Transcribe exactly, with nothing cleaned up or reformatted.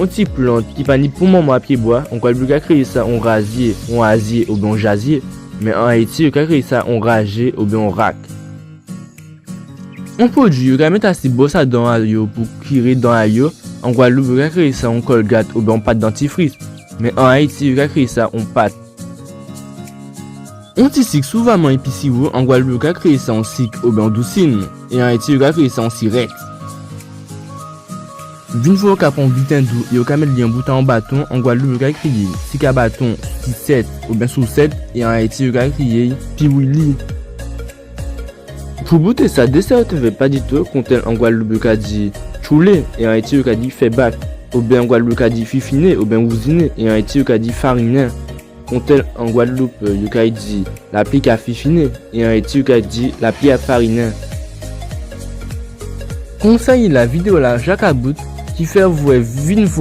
On ti plant ki pa ni pou manman a pyébwa, an Gwadloup yo ka kriyé sa on razyé, on azyé oubyen on jazyé. Mé an Ayiti yo ka kriyé sa on rajé oubyen on rak. On pwodui yo ka mèt asi bwòs a dan a yo pou kiré dan a yo, an Gwadloup yo ka kriyé sa on kòlgat oubyen on pat dantifris. Mé an Ayiti yo ka kriyé sa on pat. On ti sik souvaman épi siwo, an Gwadloup yo ka kriyé sa on sik oubyen on dousin, é an Ayiti yo ka kriyé sa on sirèt. Vin fò yo ka pran on biten dou é yo ka mèt li an bout a on baton, an Gwadloup yo ka kriyé sik a baton, sisèt oubyen sousèt, é an Ayiti yo ka kriyé piwili. Pou bout a sa, désè yo té fè pa ditou, kontèl an Gwadloup yo ka di tchoulé, é an Ayiti yo ka di fèbak, oubyen an Gwadloup yo ka di fifiné, oubyen wouziné, é an Ayiti yo ka di farinen. Kontèl an Gwadloup yo ka di lapli ka fifiné, é an Ayiti yo ka di lapli a farinen. Konsa yé, lavidéo-la ja ka bout, kifè vwè vin